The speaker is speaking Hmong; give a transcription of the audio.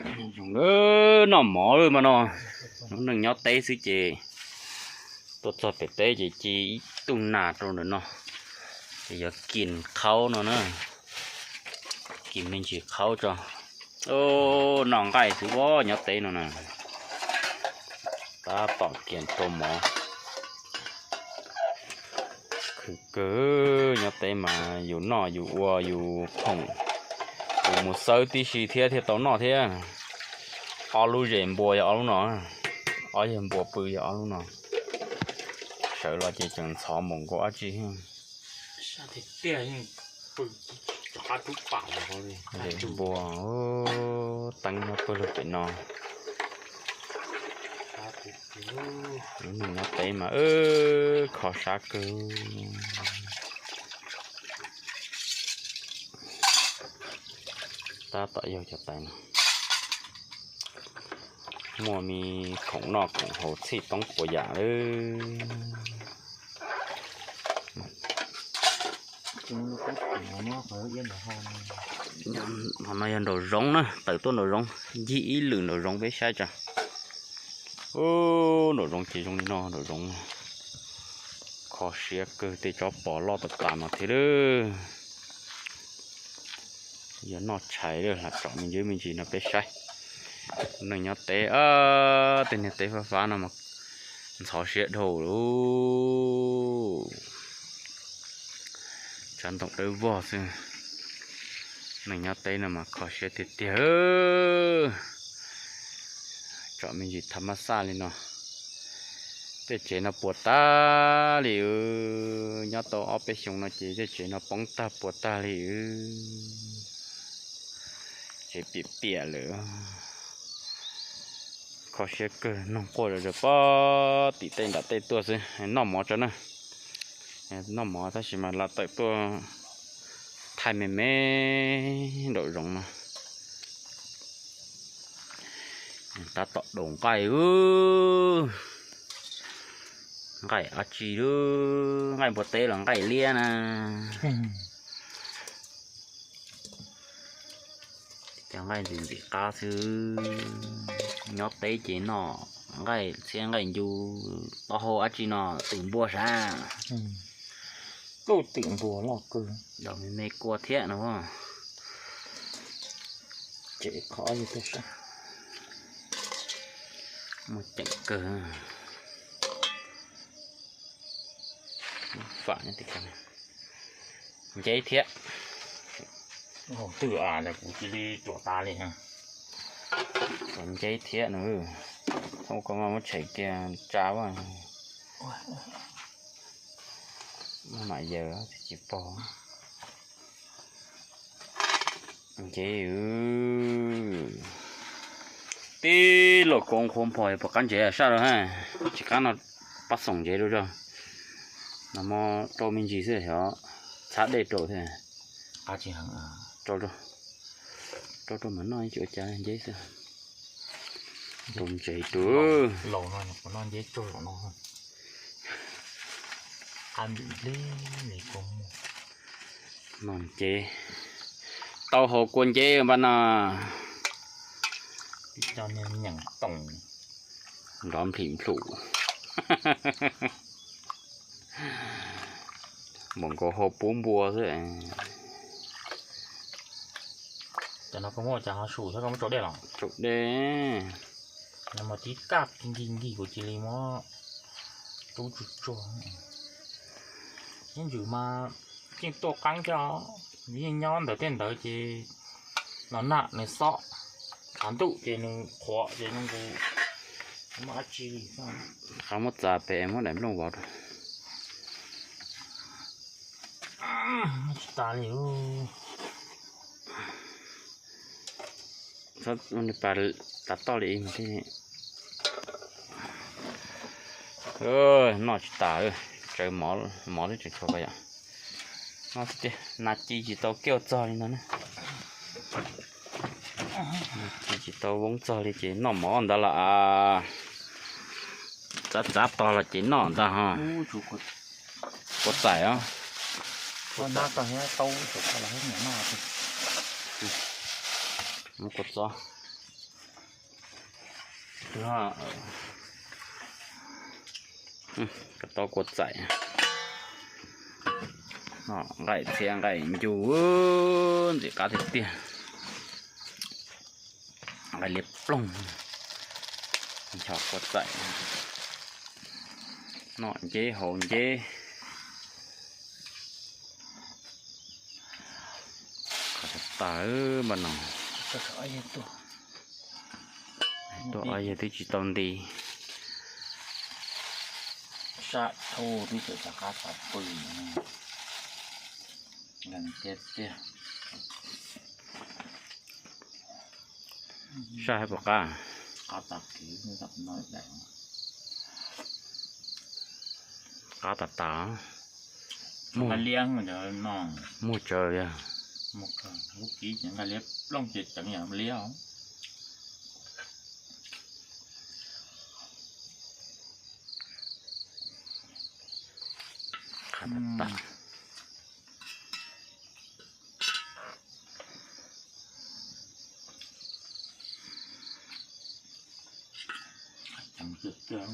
Zoo noj mov lawm mas no, lub neej nyob teb xwb ces tuaj txog pem teb ces ci ib tug nas rau ntawm no, ces yuav kis qhaub no na, kis me ntsis qhaub tso. Noj nqaij xwb as nyob teb no na, tab tom kiag rau mov. Khwv kawg, nyob teb mas yus noj yus ua yus khoom, yus mus xawb tib si thiab thiaj tau noj thiab. Ob lub zes npua yog ob lub no, ob yawg npua pw yog ob lub no. Sawv los ces tseem ntxhov npaum nkaus dab tsi. Zes npua, teeb nyob pawg lug pem no. Lub neej nyob teb mas kho siab kawg. Tab tom yaug cov tais no, muaj me khoom noj khoom haus txhij toob puas yam lawm. Qhov no yog nraum zoov na, tawm tuaj nraum zoov, ncig ib lwm nraum zoov peb saib tso. Ub, nraum zoov ces zoo li no, nraum zoov kho siab kawg, tej tsob pos loj tas tas no thiab lawm. Yog noj tshais lawm, lam tsom me ntsis me ntsis no peb saib. Neeg nyob teb, tej niag teb fab fab no mas ntxhov siab dhau lawm. Tsav ntoo dawb vog xwb. Neeg nyob teb no mas kho siab tiag tiag. Tsom me ntsis thav mab xaj li no. Tej tsev no puas tag li, nyob tau ob peb xyoo no ces tej tsev no poob tag puas tag li. Tsev piam piam lawm. Kho siab kawg, noog quaj zom zaws pog tim tej nram tej tuaj xwb. Noj mov tso na. Noj mov tab sis mas lam tawm tuaj thaij me me nraum zoov no. Tab tom daus nqaij. Nqaij dab tsi lub, nqaij npua teb los nqaij liab na. Cov nqaij ntxim ntxim qab xwb. Nyob teb ces noj nqaij txhiab nqaij ncu, taub hau dab tsi no twm npua sav. Kuj twm npua loj kawg. Daus me me kua thiab no. Ces qhov muaj ceem kawg. Fam nceb thiab. Twb a, kuv cia li tuam tas li. Nceb thiab no. Thaum koj muab tshem kiag tsa ua, muab mam yaws tsis pog. Nceb, tib los koob qhuav npog puas qab ntsev saj lawm ha. Tsis qab no pab xoom nceb rau zog. No muab rau me ntsis xwb xyov txhab dej rau thiab. Rau rau mam noj, tsis ua cas, nceb xwb. Rau ntsev rau. Noj nceb, taub hau kua nceb npaj no. Nrov nplim nplum. Npaum nkaus hau pub npua xwb. Cov no koj muab cov ho su thiab koj muab tsaus dej los? Tsaus dej. Nws mas tib kaj nkig nkig kuv cia li muab rub tsuag tsuag. Ib ntsis mas yeej tuaj qeeb thiab, yeej nyob ntawm tej ntawd ces los nag nws xob, tshav ntuj ces nws qhuav ces nws nqus, muaj dab tsi li. Qab muab txav pem muab daim nplooj vov rau. Tsis tas li. Pas tas toj li ib thiab. Noj tsis tas, tsawv mov, mov twb tseem tshuav ko yom. Noj xwb tiag, nas ci tsis tau kiaj txog li no na. Nas ci tsis tau voob txog li ces noj mov ntawd los, txav txav tog los ces noj ntag ho. Kua txaim os. Muab kua txob. Kua txob kua txaim, nqaij txhiab nqaij ncu, ntxim qab tiag tiag. Nqaij liab ploog, ncho kua txaim, noj nceb haus nceb. Qab tas tas npaj no. Tuaj ob yawg twb tsis tau nti. Sab dhau twb tseem rov qab tas pw. Nkees tiag tiag. Sab hais puas qab? Qab tas kev, qab tas tas. Muaj, muaj tsawv yog. Lub kib ces nqaij liab ploog ces ceev yam liab. Qab tas tas. Ceev tiag tiag.